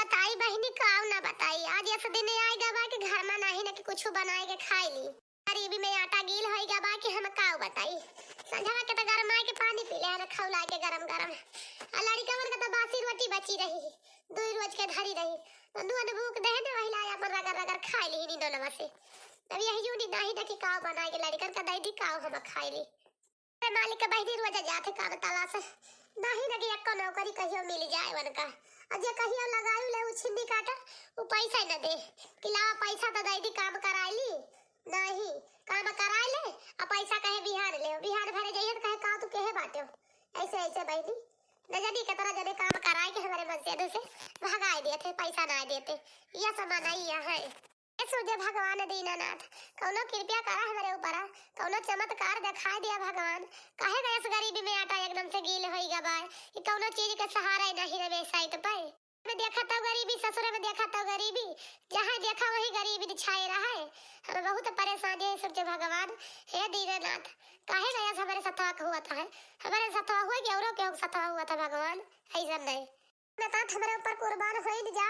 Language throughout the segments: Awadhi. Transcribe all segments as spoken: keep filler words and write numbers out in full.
बताई बहिनी, काउ ना बताई, आज ऐसा दिन आइ गवा कि घर मा नाही ना कि कुछ बनाए के खाइ ली। गरीबी में आटा गील होइ गवा कि हम काउ बताई। संझवा के त गरमाए के पानी पी ले ना, खौलाए के गरम गरम। आ लड़िकवन के त बासी रोटी बची रही, दुइ रोज के धरी रही, त दुअन भूख देहे ना, वही लाए अपन रगड़ रगड़ खाइ ली नींदो नवा से। अब यही जूनी नाही ना कि काउ बनाए के लड़िकन का दइ दी, काउ हम खाइ ली। अरे मालिक के बहिनी रोज जात है काम तलाश, नाही ना कि एक्को नौकरी कहियो मिल जाए उनका। और जे कहियो लगाई ले उ छिंदी काटर, उ पैसा ही ना दे कि लावा पैसा तो दइ दी, काम कराइ ली। नाही, काम कराइ ले, आ पैसा कहे बिहान ले, बिहान भरे जाइए तो कहे का तू केहे बाटे हो? ऐसे ऐसे बहिनी, न जानी कितना जने काम कराए के हमरे मनसेधु से भगाइ देते, पैसा ना देते। यह समाना ही है। ए सूर्य भगवान दीनानाथ, कौनो कृपा करा हमरे ऊपरा, कौनो चमत्कार देखाइ दिया भगवान। काहे गैस गरीबी में आटा एकदम से गील होइ गवा, कि कौनो चीज के सहारा ही नाही रहे साइत पे। में देखा तो गरीबी, ससुरे में देखा तो गरीबी, जहाँ देखा वही गरीबी छाए रहे। हम बहुत परेशान है सूर्य भगवान, हे दीनानाथ, काहे गैस हमरे सथवा हुआ था है, हमरे सथवा हुआ कि औरों के सथवा हुआ था भगवान, ऐसा नहीं। ना तात हमरे ऊपर कुर्बान होइन जा,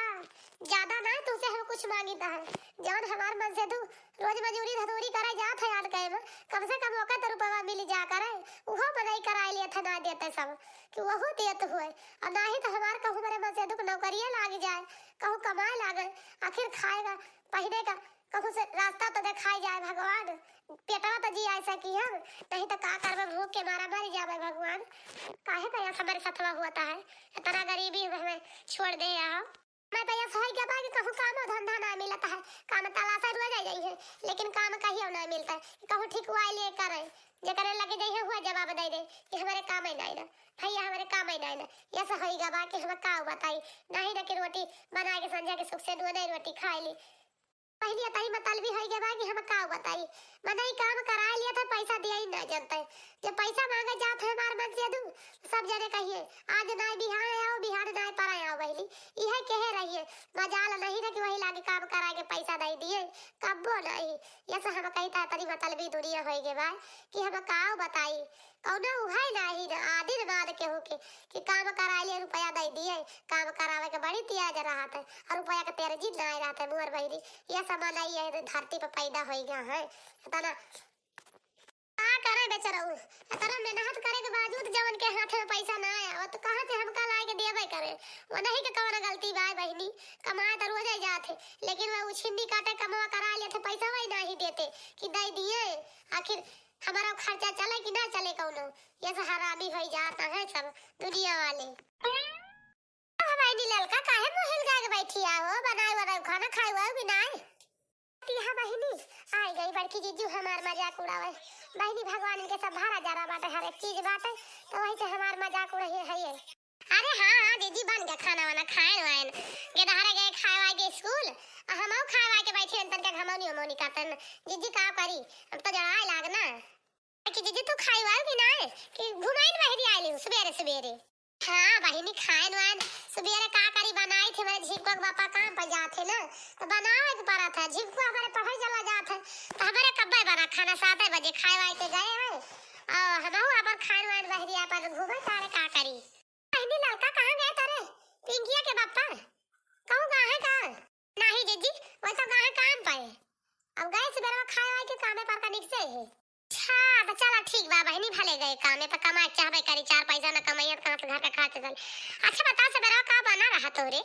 ज्यादा ना तुमसे हम कुछ मांगित है। जवन हमार मनसेधु रोज मजूरी धतूरी करे जात है आन कहे में, कम से कम ओकर तो रुपया मिल जा करे, उहो मनई कराइ लिया था ना देते सब, कि वहू देत हुए। और नाही तो हमार कहूँ हमरे मनसेधु के नौकरिये लागि जाए, कहूँ कमाए लागे, आखिर खाएगा, पहिने का, कहूँ से रास्ता तो देखाइ जाए भगवान, पेटवा तो जियाए सकी हम, नहीं तो का करबे, भूख के मारा मरि जाबे भगवान। काहे गैस हमरे सथवा हुआ था है, इतना गरीबी में हमें छोड़ दे यहाँ। मैं तो यस होइ गवा कि कहूँ कामो धंधा ना मिलत है, काम तलाशे रोज आ जाई है, लेकिन काम कहियो ना मिलता है। कहूँ ठीक हुआ ले करे, जेकरे लगे जाई है हुआ जवाब दइ दे कि हमरे काम ही नाही ना, भैया हमरे काम ही नाही ना। यस होइ गवा कि हम काउ बताई, नाही ना कि रोटी बनाए के संझा के सुख से दुअने रोटी खाइ ली। पहली अतई मतलबी होइ गवा कि हम काउ बताई, मनई काम कराइ लिया था, पैसा दिया ही ना जनते। जब पैसा मांगे जात है हमार मनसेधु, सब जने कहिए, "आज नाय बिहान आओ, बिहान नाय परा आओ बहिनी।" इहे कहे रहिए, मजाल नहीं ना कि वही लागे काम करा के पैसा दइ दिए, कब्बो नहीं। यस हम कही ता तनी मतलबी दुनिया होइ गवा कि हम काउ बताई, कौनो उहे नाही ना आदिन बाद केहू के कि काम कराइ लिया, रुपया दइ दिए, काम करावे के बड़ी तियाज रहत है, और रुपया के तेरजी नाय रहत है, मोर बहिनी, यह समाना यह धरती पर पैदा होइ गवा है। इतना का करे बेचारऊ, इतना मेहनत करे के बावजूद जवन के हाथ में पैसा ना आया, वो तो कहाँ से हमका लाए के देबे करे? वो नहीं के कवन गलती बा बहिनी, कमाए तो रोजे जात है, लेकिन वह उछिन्नी काटे कमवा करा लेते, पैसा वही नाही देते कि दइ दिए। आखिर हमारा खर्चा चले कि ना चले कौनो, ये से हरामी होइ जाता है सब दुनिया वाले। अब हमारी ललका काहे मुँह हिल जाके बैठी आ हो, बनाए वाला खाना खाए हुआ कि नाय? ती हाँ बहिनी, आइ गई बड़की जीजू हमार मजाक उड़ावे। बहिनी भगवान इनके सब भारा जारा बाटे, हर एक चीज बाटे, तो वही से हमार मजाक उड़ाई है ये। अरे हाँ, हाँ जीजी बन गया खाना वाना खाए वाएन। गेदहरे गए खाए वाए के स्कूल, आ हमहू खाए वाए के बैठे हन, तनका घमौनी उमौनी करतन। जीजी का करी, अब तो जड़ाए लाग ना। कि जीजी तू खाई वाओ कि नाय? कि घुमाइन बहरी आइली हूँ सुबेरे सुबेरे। हाँ बहिनी खाएन वाएन, सुबेरे का करी बनाई थी हमारे झिमको के पापा काम पर जात है ना, तो बनावे के पड़ा था। झिमको हमारे पढ़ाई चला जात है, तो हमारे कब्बे बना खाना सात बजे खाए वाए के गए हैं। और हमहू अपन खाएन वाएन बहरी अपन घूमे तारे का करी। बहिनी ललका कहाँ गए तारे? पिंकिया के पापा? कहूँ गए हैं का? नाही जीजी, वो तो गए काम पे। अब गए सुबेरवा खाए वाए के कामे पर का निकसे है। अच्छा, तो चला ठीक बा बहिनी, भले गए कामे पर, कमाए के चाहबे करी, चार पैसा न कमाइए तो कहाँ से घर का खर्च चले। अच्छा बता सुबेरवा का बना रहा तोरे?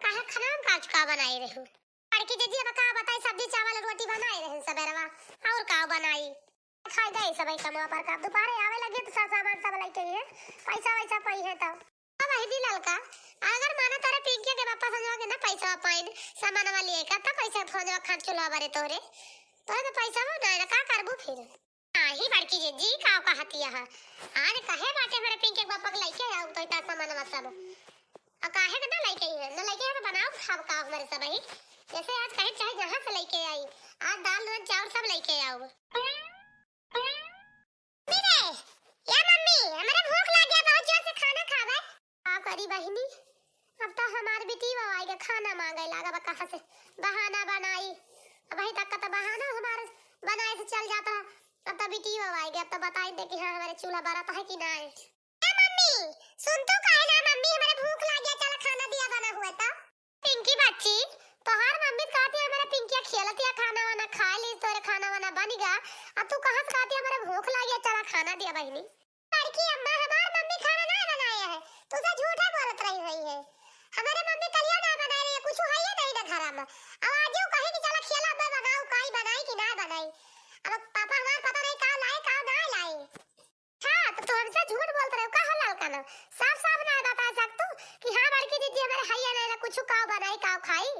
काहे खाना में काज का बनाए रहू? बड़की जीजी अब का बताई, सब्जी चावल रोटी बनाए रहन सुबेरवा, और का बनाई? खाए गए सब कमवा पर का, दोपहरे आवे लगे तो सब सामान सब लेके आई है, पैसा वैसा पाई है तब। अब बहिनी ललका, अगर माना तारे पिंकिया के पापा संजवा के ना पैसा पाइन, सामान वाली एक, तब कैसे फोन खान चूल्हा बरे तोरे? तोरे तो पैसा हो ना, ना का करबू फिर? नाही बड़की जीजी, का कहतिया है? अरे कहे बाटे हमारे पिंकी के पापा के लइके आओ तो इतना सामान सब। आ काहे के ना लइके आई है? ना लइके आई तो बनाओ खाब का हमारे सब ही। जैसे आज कहे चाहे जहाँ से लइके आई, आज दाल नून चाउर सब लइके आओ। मम्मी रे, या मम्मी, हमरे भूख लाग गया बहुत जोर से, खाना खावे। का करी बहिनी, अब तो हमार बिटिया आइके खाना मांगे लागा बा, कहाँ से बहाना बनाई। अबही तक का तो बहाना हमार बनाए से चल जाता है, अब तो बिटिया आइके, अब तो बताई दे कि हाँ हमारे चूल्हा बरत है कि ना है। ए मम्मी, सुन तो, काहे ना मम्मी, हमारे भूख लाग गया, चला खाना दिया बना हुआ तो। अब आज उ कही कि चला खियाला बे बनाऊ, काई बनाई कि ना बनाई। अब पापा हमार पता नहीं का लाए, का ना लाए। अच्छा, तो तू हमसे झूठ बोलत रहे, का हो ललका ना? साफ साफ ना बता सकतू कि हाँ बड़की दीदी हमारे हइया नहीं ना कुछ काव बनाई, काव खाई।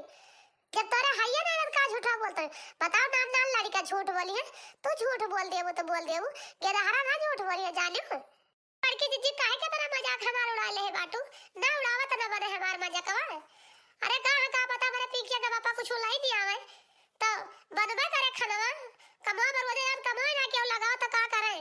जब तोरे हइया नहीं ना, का झूठा बोलत रहे? बताओ, नाम नाम लड़का झूठ बोली है, तू झूठ बोल देबू तो बोल देबू, गेदहरा ना झूठ बोली है, जाने हो? बड़की जीजी, काहे के तरह मजाक हमार उड़ा ले है बाटू? ना उड़ावा त ना बने हमार मजाकवा। अरे का है, का पता हमारे पिंकिया के पापा कुछ लाई दिया है, तो बनबे करे खनवा। कमवा पर वजह यार कमवा ना केहू लगाओ तो का करे?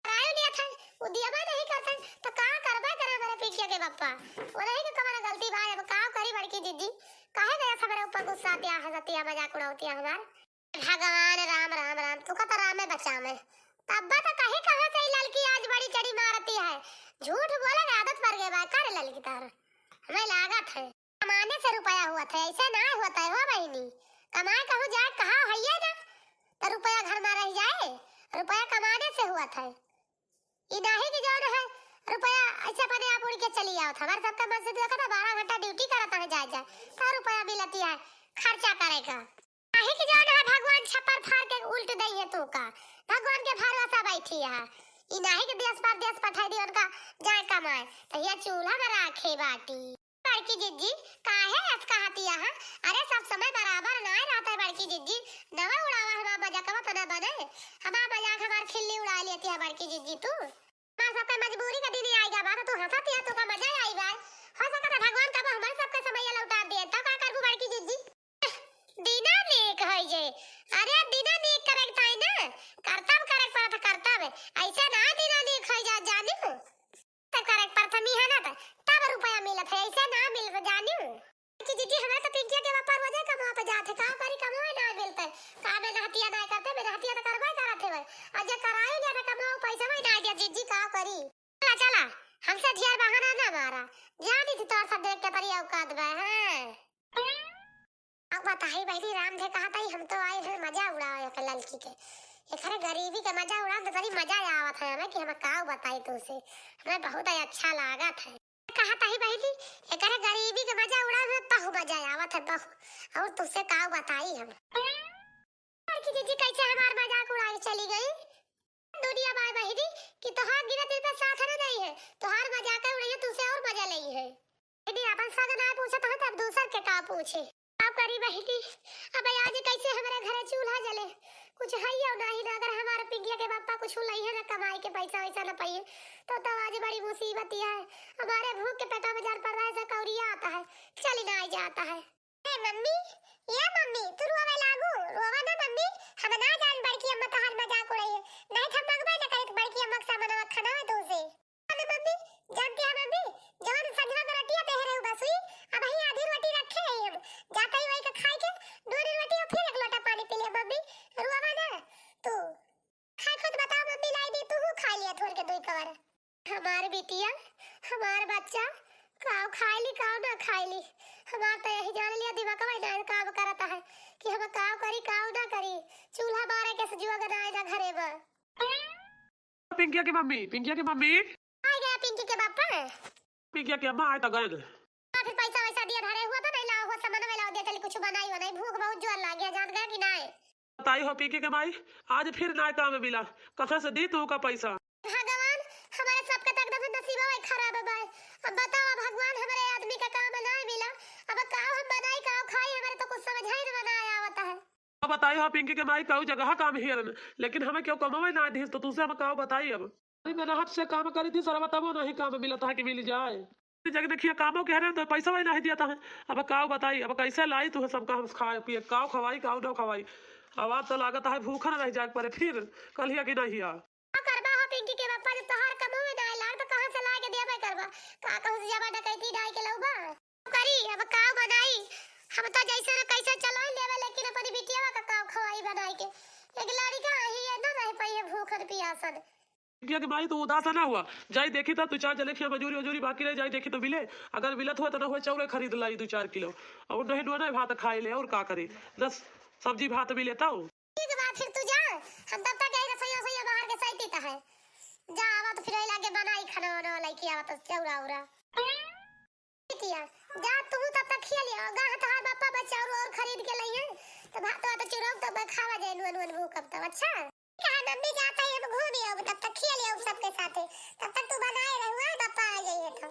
करायो लिया था, वो दियाबा नहीं करते, तो का करबे करे हमारे पिंकिया के पापा? वो नहीं के कमरा गलती भाई, अब का करी बड़की जीजी? काहे गया हमारे ऊपर गुस्सा दिया, हंसतिया, मजाक उड़ावतिया हमार? भगवान राम, राम, राम, तू का तो रामे बचावे। तब्बा तो कहे कहाँ से ई ललकी आज बड़ी चढ़ी मारती है। झूठ बोले के आदत पड़ गई बा, का रे ललकी तार? हमें लागत है। कमाने से रुपया हुआ था, ऐसे ना होता है हो बहिनी। कमाए कहूँ जाए, कहाँ हइये ना, तो रुपया घर में रह जाए। रुपया कमाने से हुआ था। ई नाही कि जौन है, रुपया ऐसे अपने आप उड़ के चली आवत। हमारे सबके मस्जिद देखा था, बारह घंटा ड्यूटी करत है, जाए, जाए, तो रुपया मिलती है खर्चा करे का। नाही कि जौन है, भगवान छप्पर फाड़ के उल्ट दई है तू का, भगवान के भरोसा बैठी है। ई नाही कि देश परदेश पठाई दी उनका, जाए कमाए, तो ये चूल्हा में राखे बाटी। बड़की जिज्जी, काहे अस कहतिया हा? अरे, सब समय बराबर नाय रहता है बड़की जिज्जी। नवा उड़ावा हमार मजाकवा, तना बने। हमार मजाक, हमार खिल्ली उड़ा लेती है बड़की जिज्जी तू। हमार सबके मजबूरी का दिन आई गवा, तो तू हंसतिया, तू का मजा आई बा। हो सकता है भगवान कब हमारे सबके समैया लौटा दे, तब का करबू बड़की जिज्जी? दिना नेक होई जे। अरे, दिना नेक करे के ताई ना, करतब करे के पड़त, करतब। ऐसे ना दिना नेक होई जा, जानी हो। तब करे के पड़त है, मिहनत, तब रुपया मिलत है, ऐसे ना मिलत, जानी हो। कि दीदी, हमरा तो पिंकिया के बापा रोजे कमवा पे जात है, का करी, कमवा ना मिलत है। का मेहनतिया ना करते, मेहनतिया तो करबे करत है भाई। और जे कराई गया था कमवा, पैसा वही ना दिया, जीजी का करी। चला, चला, हमसे ढेर बहाना ना मारा। जानी थी तोर सब देख के तरी औकात बा, हाँ। अब बताई बहिनी, राम धे कहा ताई, हम तो आए हैं मजा उड़ावे के ललकी के। एकरे गरीबी के मजा उड़ावे में तो बड़ी मजा आवत है हमें कि हम काऊ बताई तुमसे। हमें बहुत ही अच्छा लागत है। कहा ताई बहिनी, एकरे गरीबी के मजा उड़ावे में बहु मजा आवत है, बहु। और तुमसे काऊ बताई हम। बड़की जीजी कैसे हमार मजाक उड़ा के चली गई। दुनिया बाय बहिनी कि तोहार गिरत दिन पे साथ न दई है, तोहार मजाक उड़ाई है, तुमसे और मजा लई है। यदि अपन सग ना पूछत हो, तब दूसर के का पूछे? का करी बहिनी, अब आज कैसे हमरे घरे चूल्हा जले? कुछ है यो नाही ना, अगर हमारे पिंकिया के पापा कुछ लई है ना, कमाई के पैसा वैसा ना पाइए, तो, तो आज बड़ी मुसीबत ही है। हमारे भूख के पेटा में जान पड़ रहा है, ऐसा कौरिया आता है, चली ना जाता है। ए मम्मी, ए मम्मी, तू रोवे लागू, रोवा ना मम्मी, हम ना जान बड़की अम्मा तोहार मजाक उड़ाई है, नहीं तो हम मंगबे ना करी बड़की अम्मा के सामने खाना है तुमसे। अरे मम्मी, जानती है मम्मी, जवन संझवा में रोटियां दे रहे हो बसुई, अब ही आधी रोटी रखे हैं हम, जाते ही वही का खाए के, दो रोटी और फिर एक लोटा पानी पी लिया मम्मी, रोवा ना तू। खाए खुद बताओ मम्मी, लाई दी, तू खा लिया थोड़ के दुई कवर। हमार बिटिया, हमार बच्चा, काव खाइली, काव ना खाइली। हमार तो यही जान लिया दिमागवा ना काम करता है कि हम काव करी, काव ना करी। चूल्हा बारे के सजुआ गनाए ना घरे में। पिंकिया के मम्मी, पिंकिया के मम्मी। आ गया पिंकी के पापा। पिंकिया के अम्मा आए तो गए। आ, फिर पैसा वैसा दिया धरे हुआ तो नहीं लाओ, हुआ सामान में लाओ दिया, चली कुछ बनाई वनाई, भूख बहुत जोर लाग गया, जान गया कि नहीं? बताई हो पिंकी के माई, आज फिर नाय काम मिला, कथा से दी तू का पैसा। भगवान, हमारे सबके तो एकदम नसीबा वही खराब बा। अब बताओ भगवान, हमारे आदमी का काम ना मिला, अब का हम बनाई, का खाई, हमारे तो कुछ समझ ही नहीं आवता है। अब बताई हो पिंकी के माई, कऊ जगह काम हियन, लेकिन हमें क्यों कमावे ना दी, तो तुमसे हम का बताई अब। अरे मेहनत से काम करी थी सरवा, तबो नहीं काम मिलत है कि मिल जाए। जग देखिए कामो के हरे तो पैसा वही नहीं दिया था। अब काव बताई, अब कैसे लाई तू सबका हम खाए पिए, काव खवाई, काव ना खवाई। अब आज तो लागत है भूखन रह जाए परे फिर, कल हिया कि नहीं हिया। का करबा हो पिंकी के पापा, जब तोहार कमो में ना लाग तो कहाँ से ला के देबे करबा? का कहूँ से जाबा डकैती डाल के लौबा? करी, अब काव बनाई? हम तो जैसे न कैसे चलो ही लेबे, लेकिन अपनी बिटिया का काव खवाई बनाई के? एक लड़का ही है ना, रह पाई है भूखन पियासन। पिंकिया के माई, तू उदास ना हुआ। जाई देखी तो तू चार जने खिया मजूरी वजूरी बाकी रह जाई, देखी तो मिले। अगर मिलत हुआ तो ना हुआ, चौरे खरीद लाई दो चार किलो। और नहीं डोने भात खाए ले, और का करे? दस सब्जी भात मिले तो। ठीक बा, फिर तू जा, हम तब तक यही रसोई वसोई बाहर के सैती है। जा, आवा तो फिर वही लागे बनाई खाना वाना, लइके आवा तो चौरा उरा। किया, जा तू तब तक खिया लिया, गा तोहार बापा बच्चा और, और खरीद भात वात चुरौब तो मैं खावा जाए, नुन वन भूखब तब। अच्छा, कहा मम्मी जाता है, हम घूम आओ, तब तक खेल आओ सबके साथे, तब तक तू बनाए रहुआ, पापा आ जाइए तो।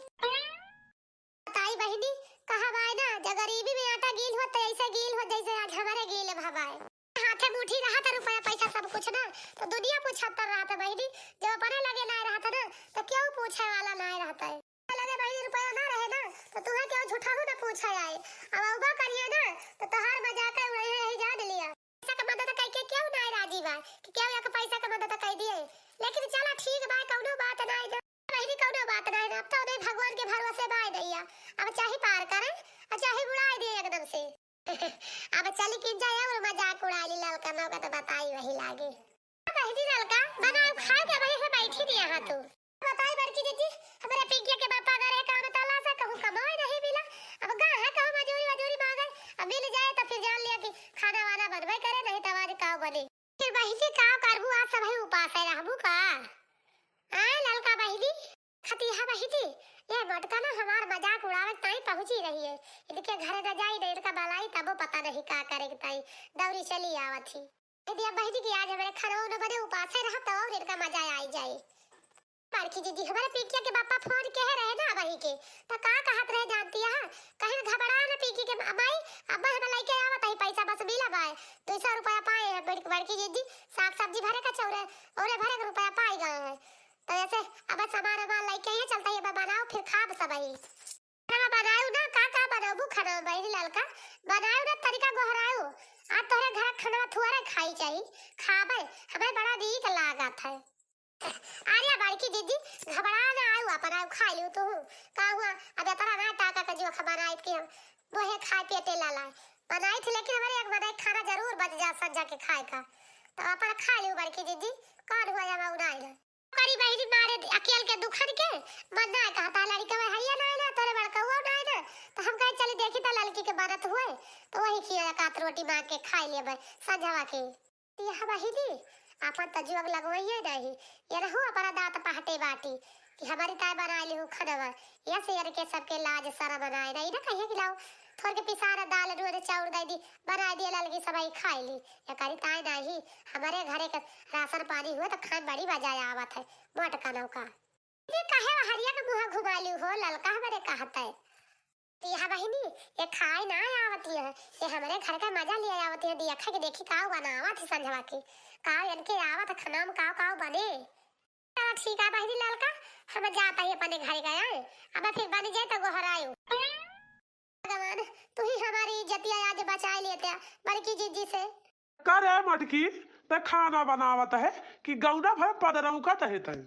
बताई बहिनी, कहा बाय ना, जब गरीबी में आटा गील होत, तो ऐसे गील होत, जैसे आज हमारे गील भवाए। हाथे मुट्ठी रहत है रुपया पैसा सब कुछ ना, तो दुनिया पूछत रहत है बहिनी, जब अपने लगे ना रहत है ना, तो क्यों पूछे वाला ना रहत है। लगे बहिनी रुपया ना रहे ना, तो तुहे क्यों झूठा हो ना पूछे आए। अब औबा करिए ना, तो तोहार मजाक उड़ाए रही, जान लिया। पैसा के मदद कइके क्यों ना राजी बा कि क्यों एक पैसा के मदद कइ दिए, लेकिन चला ठीक बा, कौनो बात ना है ना। बहिनी, कौनो बात नहीं ना, अब तो उन्हें भगवान के भरोसे बाय दैया, अब चाहे पार करे और चाहे बुड़ाए दे एकदम से। अब चली किन जाए और मजाक उड़ा ली, ललका नौका तो बताई वही लागे। बहिनी ललका बनाओ, खाए के वही से बैठी नहीं यहाँ तू। बताई बड़की दीदी, हमारे पिंकिया के पापा गए काम तलाशा, कहूँ कमाए नहीं मिला, अब गा है कहूँ मजूरी वजूरी मांगे, अब मिल जाए तो फिर जान लिया कि खाना वाना बनबे करे, नहीं तो आज का बने। फिर बहिनी का करबू, आज सबही उपास है रहबू का? आय ललका बहिनी, खतिहा बहिनी, ये मोटका ना हमार मजाक उड़ावे ताई पहुँची रही है। इनके घरे न जाई न इनका बलाई, तबो पता नहीं का करे के ताई दौरी चली आवत ही। ए दिया बहिनी की आज हमारे खाना उना बने, उपासे रहा तो और इनका मजा आई जाए। बड़की दीदी, हमारे पिंकिया के पापा फोन के रहे ना वही के, तो का कहत रहे जानती है? कहीं घबरा ना पिंकी के माई, अब हम लेके आवत ही पैसा, बस मिला बाय, दो सौ रुपया पाए हैं बड़-, बड़की दीदी, साग सब्जी भरे का चौरे, औरे भरे के रुपया पाए गए हैं। तो ऐसे अब सामान वामान लेके आइए, चलता ही अब बनाओ, फिर खाब सब ही। खाना बनायो ना, का का बनाबू खाना में बहिनी ललका? बनायो ना, तनिका गोहरायो। आज तोहरे घर खाना थुआरे खाई जाई, खाबे, हमें बड़ा नीक लागत है। अरे बड़की दीदी, घबरा ना आयो, अपन आयो खा लियो तू। का हुआ, अब इतना ना टाका का जो खबर आई कि हम वहे खाए पेटे लाला बनाई थी, लेकिन हमारे एक बनाई खाना जरूर बच जा संझा के खाए का, तो अपन खा लियो बड़की दीदी, कौन हुआ जब उड़ाई ना। करी बहिनी मारे अकेल के दुखन के, मन ना कहता लड़का में हइया ना, ना तोरे बड़कौआ ना, ना, तो हम कहे चली देखी तो ललकी के बनत हुए, तो वही खिया एक आध रोटी मांग के खाई लेबे संझवा के। यह बहिनी, आपन त जुअग लगवइये नहीं, ये रहू अपना दांत पहटे बाटी कि हमारी ताय बनाए लिहू खनवा, ये से इनके सबके लाज शरम नाय, नहीं ना कहिए कि लाओ थोड़ के पिसारा दाल नून चाउर दे दी, बनाए दिए ललकी सब ही खाए ली, ये करी ताय नहीं, हमारे घरे के राशन पानी हुए तो खाए बड़ी मजा आवत है, मोट कनौ का। ये काहे हरिया के मुंह घुमा लिहू हो, ललका हमारे कहत है। यह बहिनी, ये खाए ना आवत है, ये हमरे घर का मजा ले आवत है, देखा के देखी काव बनावत है संझवा के, काव इनके आवत है खाना में काव काव बने। चला ठीक है बहिनी ललका, हम जाता ही अपने घर गया है, अब फिर बन जाए तो गोहरायो। भगवान, तू ही हमारी इज्जतिया आज बचाए लेते बड़की जीजी से। का रे मटकी, ते खाना बनावत है कि गौना भर पदरौकत है ते?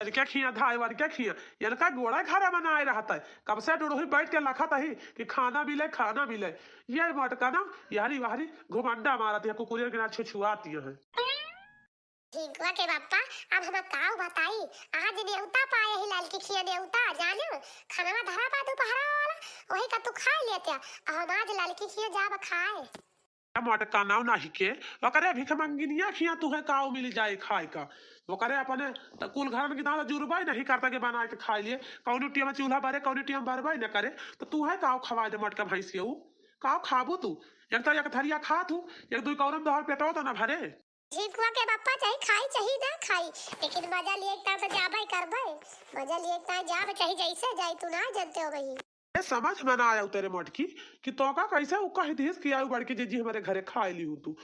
लड़के खिया धाय वड़के खिया, इनका गोड़ा घर बनाए रहत है। कब से डुड़ुही बैठ के लखत है कि खाना मिले, खाना मिले। ये मटका ना, यारी वारी घुमंडा मारत है, कुकुरियन के ना छुछुआती है। झिंकुआ के बापा, अब हम काव बताई, आज नेवता पाए ही ललकी खिया नेवता, जानो, खाना धरा बा दोपहरा वाला, वही का तू खा लेते, अब हम आज ललकी खिया जाब खाए। ए मोटका नाव नाही के, ओकरे भिखमंगिनिया खिया तुहे काव मिल जाए खाए का। ओकरे अपने त कुल घरन की दाल जुरबे नहीं करता के बनाए के खाए लिए। कौनो टियम चूल्हा बरे, कौनो टियम बरबे न करे, तो तुहे काव खवाए दे मोटका भैंसिया ऊ। काव खाबू तू? एक तो एक थरिया खात हूँ, एक दुई कौरम दहर पेटवा तो न भरे। झिंकुआ के बापा चाहे खाई चाहे ना खाई, लेकिन मजा लिए एक टाइम तो जाबे करबे। मजा लिए एक टाइम जाबे चाहे जैसे जाई, तू ना जानते हो भाई। ए, समझ में ना आया तेरे मटकी कि तोका कैसे उ कह दिस कि आयु बड़की जीजी हमारे घरे खाए लिहू तू।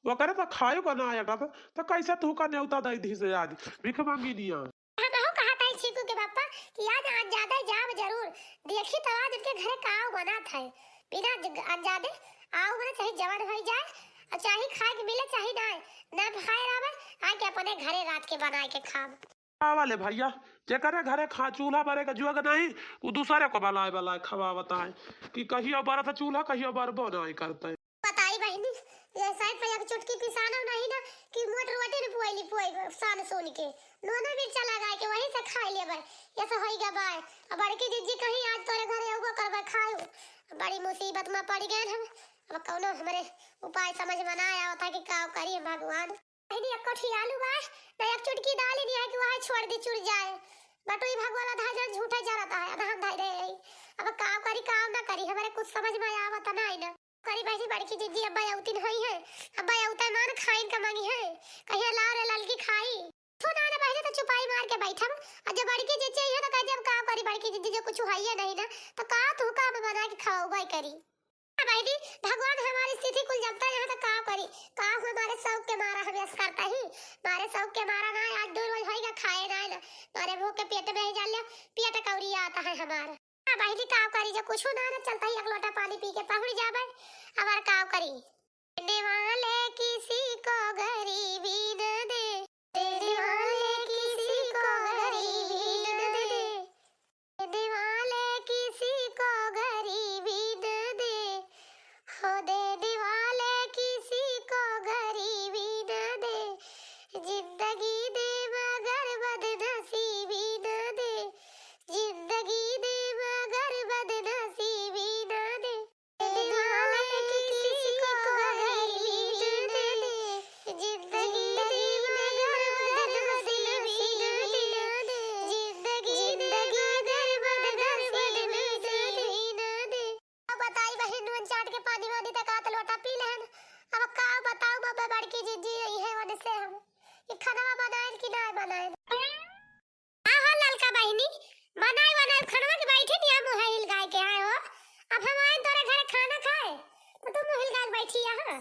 ओकरे तो खाए बनाए अटत, तो कैसे तू का नेवता दे दिस आज भिखमंगिनिया? हम हो कहा था झिंकू के पापा कि आज अनजादे जाब जरूर, देखी तो आज उनके घरे काव बनात है। बिना ज-, अनजादे आओ बने चाहे जवन होई जाए, और चाहे खाए के मिले चाहे ना, ना खाए रहबे, आके अपने घरे रात के बनाए के खाब। वाले भैया, जेकरे घरे खा चूल्हा बरे के जुअग नहीं, उ दूसरे को बलाए बलाए खवावत है कि कहियो बरत चूल्हा, कहियो बरबो नहीं करते। बताई बहिनी, ये साइड पे एक चुटकी पिसानो नहीं ना कि मोट रोटी न पुआई ली पुआई सान सुन के, नून मिर्चा लगाए के वहीं से खाई लेबे, ये से होई गबाए। अब बड़की जीजी कहीं आज तोरे घरे अउबो करबे खाए, बड़ी मुसीबत में पड़ गए हम। अब कौनो हमरे उपाय समझ में ना आवत है कि का करी हम भगवान। बहिनी, एक कोठी आलू बा, ना एक चुटकी दाल ही नहीं है कि वहाँ छोड़ दी चुर जाए। बटुई भगवान आधा जन झूठे जरत है, आधा हम धई रहे हैं। अब काम करी, काम ना करी, हमारे कुछ समझ में आवत ना है ना। करी बहिनी, बड़की जिज्जी अब्बा अउतिन होइहैं, अब्बा अउतै मान खाइन का माँगिहैं, कहिहैं लाव रे ललकी खाई। तू ना ना बहिनी तो चुपाई मार के बैठब, अउर जब बड़की जिज्जी अइहैं तो कह जब का करी बड़की जिज्जी, जो कुछ हइये नहीं ना, तो का तू का हम बना के खवाउबै करी। हाँ बहिनी, भगवान हमारी स्थिति कुल जनता हैं तो का करी, का हुआ हमारे शौक के मारा हम यस करता ही, हमारे शौक के मारा ना आज दो रोज होइगा खाए ना ना, हमारे भूख के पेट में ही जान लिया, पेट कौरी आता है हमारा। हाँ बहिनी, का करी, जो कुछ ना ना चलता ही एक लोटा पानी पी के पहुँच जाबै, अब और का करी। देने वाले किसी को गरीबी न दे, देने वाले किसी को गरीबी न दे, देने वाले किसी को गरीबी न दे, हो देने वाले किसी को गरीबी न दे, जिंदगी दे मगर बदनसीबी न दे, जिंदगी दे मगर बदनसीबी न दे। अब बताई बहिन, नून चाट के पानी वानी तक आत लोटा पी लेहन। अब का बताऊ बब्बे, बड़की जिज्जी अइहैं वने से हम ई खनवा बनाइन कि नाहीं बनाइन। हाँ, हाँ, ललका बहिनी, बनाई, बनाई, खनवा के बैठी थी, हम मुँह हिलगाए के आए हो। अब हम आए तोरे घरे खाना खाए, तो तू मुँह हिलगाए के बैठी यहाँ।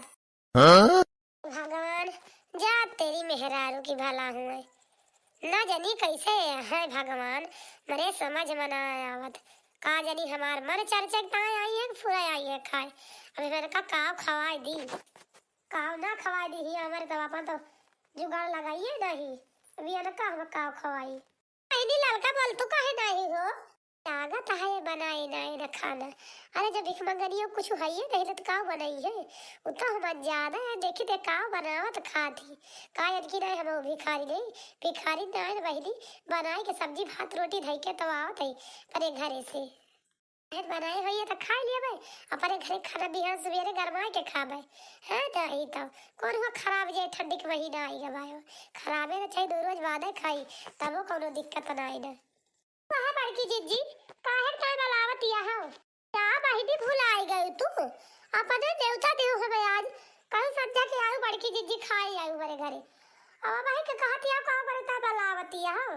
हाँ? भगवान, जा तेरी मेहरारू की भला हुए। ना जानी कैसे है भगवान, मरे समझ में ना आवत। का जानी हमार मन चरचक ताए आई है कि पूरा आई है खाए। अभी मैंने कहा, काव खवाई दी, काव ना खवाई दी ही, हमारे तो अपन तो जुगाड़ लगाइए नहीं। अभी अनका हम काव खवाई। बहिनी ललका बोल, तू काहे नाही हो? लागत है बनाए नाही न खाना। अरे जब भिख मंगनियो कुछ हइये नहीं तो काव बनाई है? उ तो हम अनजाना है, देखी ते काव बनावत खात ही। का याद की नाही हम भिखारी नहीं, भिखारी नाही न बहिनी, बनाए के सब्जी भात रोटी धई के तो आवत है अपने घरे से। फिर बनाए होइए तो खाए लेबे, अपने घरे खाना बिहान सवेरे गरमाए के खाबे। हैं, तो यही तो कौन हुआ खराब जाए, ठंडी के महीना आई गवा हो, खराबे ना चाहे दो रोज बादे खाई, तबो कौनो दिक्कत ना आई ना। वह बड़की जिज्जी, काहे टाइम अलावत यहाँ? क्या बहिनी भुलाई गई तू? अपने देवता देव हमें आज, कहीं समझा के आऊ बड़की जिज्जी खाए आऊ हमारे घरे। अब वही के कहत यहाँ कहाँ बड़े टाइम अलावत यहाँ?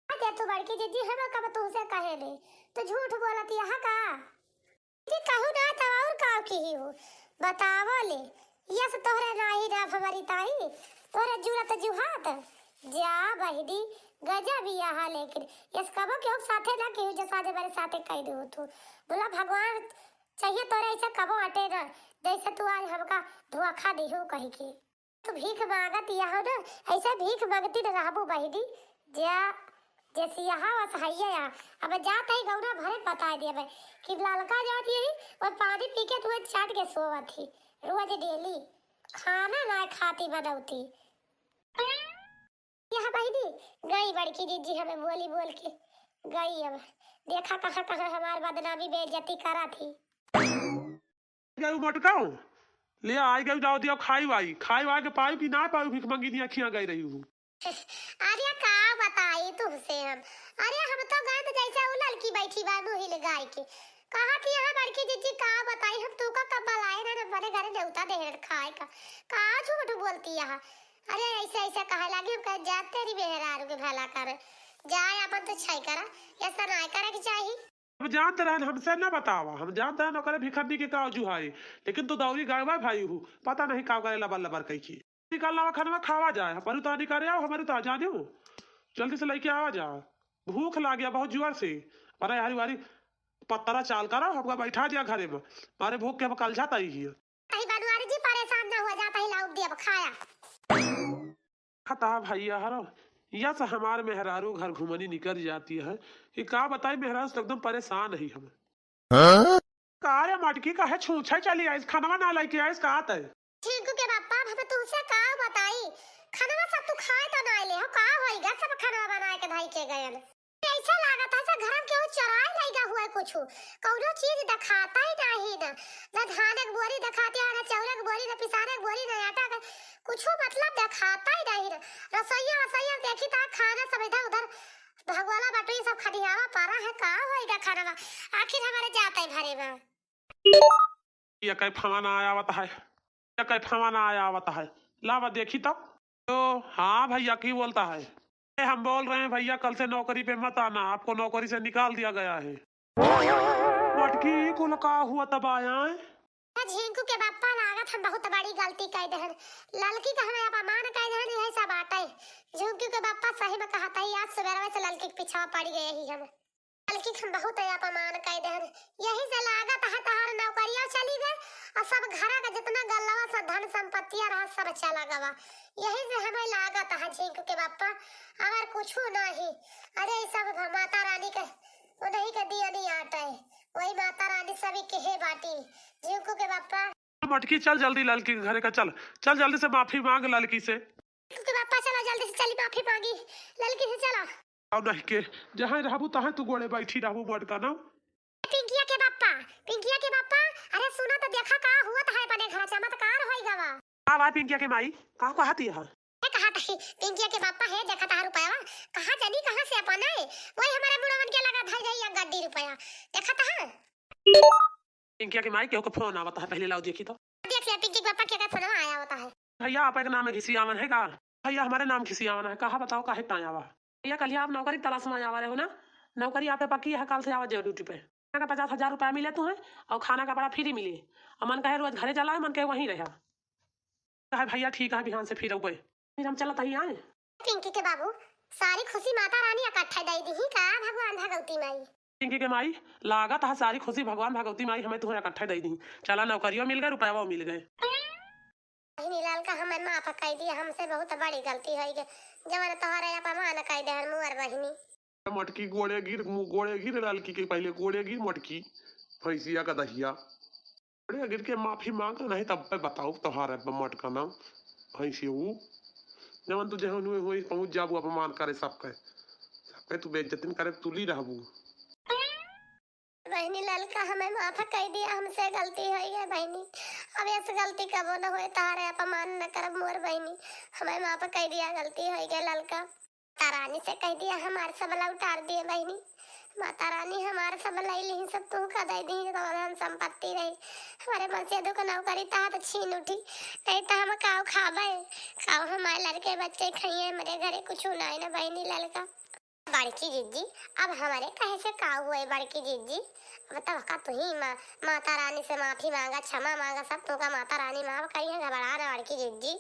अरे तू बड़की जिज्जी, हम कब तुहसे कहे ले? तू झूठ बोलत यहाँ का? जी कहू ना तब और का किही हो? बतावो ले। यस तोहरे नाही ना हमारी ताई, तोहरे जुरत जुहात। जा बहिनी, गजब यहाँ लेकिन। यस कबो केहू साथे ना केहू जस आज हमारे साथे कह दू तू। बोला भगवान चाहिए तोरे ऐसा कबो अटे ना, जैसे तू आज हमका धोखा दिहू कही के। तू भीख मांगत यहाँ ना, ऐसे भीख मांगती न रहबू बहिनी। जा, जैसे यहाँ वस हइया या। अब जात ही गौना भरे बताए देबे कि ललका जात यही और पानी पी के तू चाट के सोवत ही। रोज डेली खाना ना खाती बनौती। यहाँ बहिनी गई बड़की जिज्जी हमें बोली बोल के गई। अब देखा कहाँ कहाँ हमार बदनामी बेइज्जती करा थी। गई मटकाओ, ले आई गई, जाओ दियो खाई वाई, खाई वाई के पाई कि ना पाई, भिख मंगी दिया खिया गई रही हूँ। अरे का बताई तुमसे हम, अरे हम तो गए तो जैसे उ ललकी बैठी बा मुँह हिलगाए के, कहा थी यहाँ बड़की जिज्जी का बताई हम तू का कब बुलाए ना, ना बड़े घरे नेवता दे खाए का, का झूठ बोलती यहाँ। अरे ऐसे ऐसे कहे लागी, हम कहे जा तेरी मेहरारू के भला करे, जाए अपन तो छई करा, ऐसा ना करे के चाही। हम जानत रहन, हमसे न बतावा, हम जानत रहन ओकरे भिखन्नी के का जुहाई, लेकिन तू दौरी गए बा भाई हूँ, पता नहीं का करे लबर लबर कही की। निकाल लावा खानवा खावा जाए, हमारी उतार निकाले आओ, हमारी उतार जाने हो, जल्दी से लेके आवा जा, भूख लाग गया बहुत जोर से। अरे यारी वारी पत्तरा चाल करा, हमका बैठा दिया घरे में, मारे भूख के हम कल जाता ही है। कहीं बनवारी जी परेशान ना हो जाता ही, लाउब दिया खाया। खता भैया हरो, या से हमार मेहरारू घर घुमनी निकल जाती है कि का बताई, मेहरारू से एकदम परेशान ही हम। हाँ? का रे मटकी, काहे छूछे चली आइस, खनवा ना लेके आइस का तय? झिंकू के बापा, अब हम तुमसे का बताई, खनवा सब तू खाए तो ना ले हो, का होई गा, सब खनवा बनाए के धाई के गयन। ऐसा लागत है से घर में केहू चोराए लइगा हुआ कुछ, कौनो चीज देखाता ही नहीं ना, ना धान के बोरी देखाती है, ना चाउर के बोरी, ना पिसाने के बोरी, ना आटा के, कुछ मतलब देखाता ही नहीं ना। रसोईया वसोईया देखी ता खाना सब इधर उधर भगोला बटुई सब खदियावा पड़ा है, का होई गा खाना बा? आखिर हमारे जाता ही भरे बा। ये कै फोन आया आवत है, ये कै फोन आया आवत है। लावा देखी तो। तो हाँ भैया, की बोलता है? ए, हम बोल रहे हैं भैया, कल से नौकरी पे मत आना, आपको नौकरी से निकाल दिया गया है। मटकी, कुल का हुआ तब आया है? ए झिंकू के बापा, लागत हम बहुत बड़ी गलती कइ देहन। ललकी का हमें अपमान कइ देहन, यही सब बाटे। झिंकू के बापा सही में कहत ही, आज सुबेरवे से ललकी के पीछा पड़ गए ही हम। ललकी के हम बहुत अपमान कइ देहन, यही से लागत है तहार नौकरिया चली गए और सब घरा का जितना गल्लवा सा धन संपत्तिया रहा, सब चला गवा। यही से हमें लागत है झिंकू के बापा, और कुछू नहीं। अरे, ई सब भ-, माता रानी के, उन्हीं के दिया नहीं आटे, वही माता रानी सभी के हे बाटी। झिंकू के बापा। मटकी, चल जल्दी ललकी के घरे का, चल, चल जल्दी से माफी मांग ललकी से। झिंकू के बापा, चला जल्दी से चली माफी मांगी ललकी से, चला। अब नहीं के, जहाँ रहबू तहाँ तू गोड़े बैठी रहबू, बड़का ना। पिंकिया के बापा, पिंकिया के बापा, अरे सुना तो देखा का हुआ तो है अपने घर, चमत्कार होई गवा। का बात पिंकिया के माई, का कहत ही? ये कहत ही, पिंकिया के बापा है, देखा तहार रुपयावा, कहाँ जानी कहाँ से अपन है, वही हमारे बुढ़वन के लगा धई जाई एक गड्डी रुपया, देखा तहा। पिंकिया के माई, केहू के फोन आवत है, पहले लाओ देखी तो। देख लिया, पिंकी के बापा के का फोनवा आया होता है। भैया, आप एक नाम घिसियावन है का? भैया, हमारे नाम घिसियावन है, कहा बताओ, काहे ताई आवा? भैया, कल आप नौकरी तलाश में आवा रहे हो ना, नौकरी आप पे पक्की है, कल से आवा जाओ ड्यूटी पे। खाना का पचास हजार रुपया मिले तुम्हें और खाना का बड़ा फ्री मिले, और मन कहे रोज घरे चला है, मन कहे वहीं रहा। कहे भैया, ठीक है, बिहान से फिर अउबे। फिर हम चलत ही आए। पिंकी के बाबू, सारी खुशी माता रानी इकट्ठा दे दी का भगवान भगवती माई? पिंकी के माई, लागत है सारी खुशी भगवान भगवती माई हमें तुम्हें इकट्ठा दे दी। चला, नौकरियों मिल गए, रुपयाओ मिल गए। बहिनी ललका, हमें माफ कइ दिया, हमसे बहुत बड़ी गलती होई गई, जवन तोहरे अपमान कइ देहन मुअर बहिनी। मटकी, गोड़े गिर, मु-, गोड़े गिर ललकी के, पहले गोड़े गिर मटकी, भैंसिया का दहिया। गोड़े गिर के माफी मांग, नहीं तब पे बताओ तोहार मटका ना भैंसी हूँ, जवन तू जहन हुए हुए पहुँच जाबू अपमान करे सबके, सबके तू बेइज्जतिन करे तुली रहबू। बहिनी ललका, हमें माफ कइ दिया, हमसे गलती होई गई बहिनी, अब ऐसे गलती कबो न होए, तोहरे अपमान न करब मोर बहिनी, हमें माफ कइ दिया, गलती होई गई ललका। माता रानी से कह दिया हमार सब लौटार दिए बहिनी, माता रानी हमार सब लई ली, सब तू का दे दी, तो धन संपत्ति रही, हमारे मसीह दुख नौकरी तहा तो छीन उठी, नहीं तो हम काव खाबे, काव हमारे लड़के बच्चे खाइए, हमारे घरे कुछ नहीं ना बहिनी ललका। बड़की जिज्जी, अब हमरे कहे से का हुए बड़की जिज्जी? अब तब का तुही मा-, माता रानी से माफी मांगा, क्षमा मांगा, सब तुमका माता रानी माफ करी है, घबरा ना बड़की जिज्जी।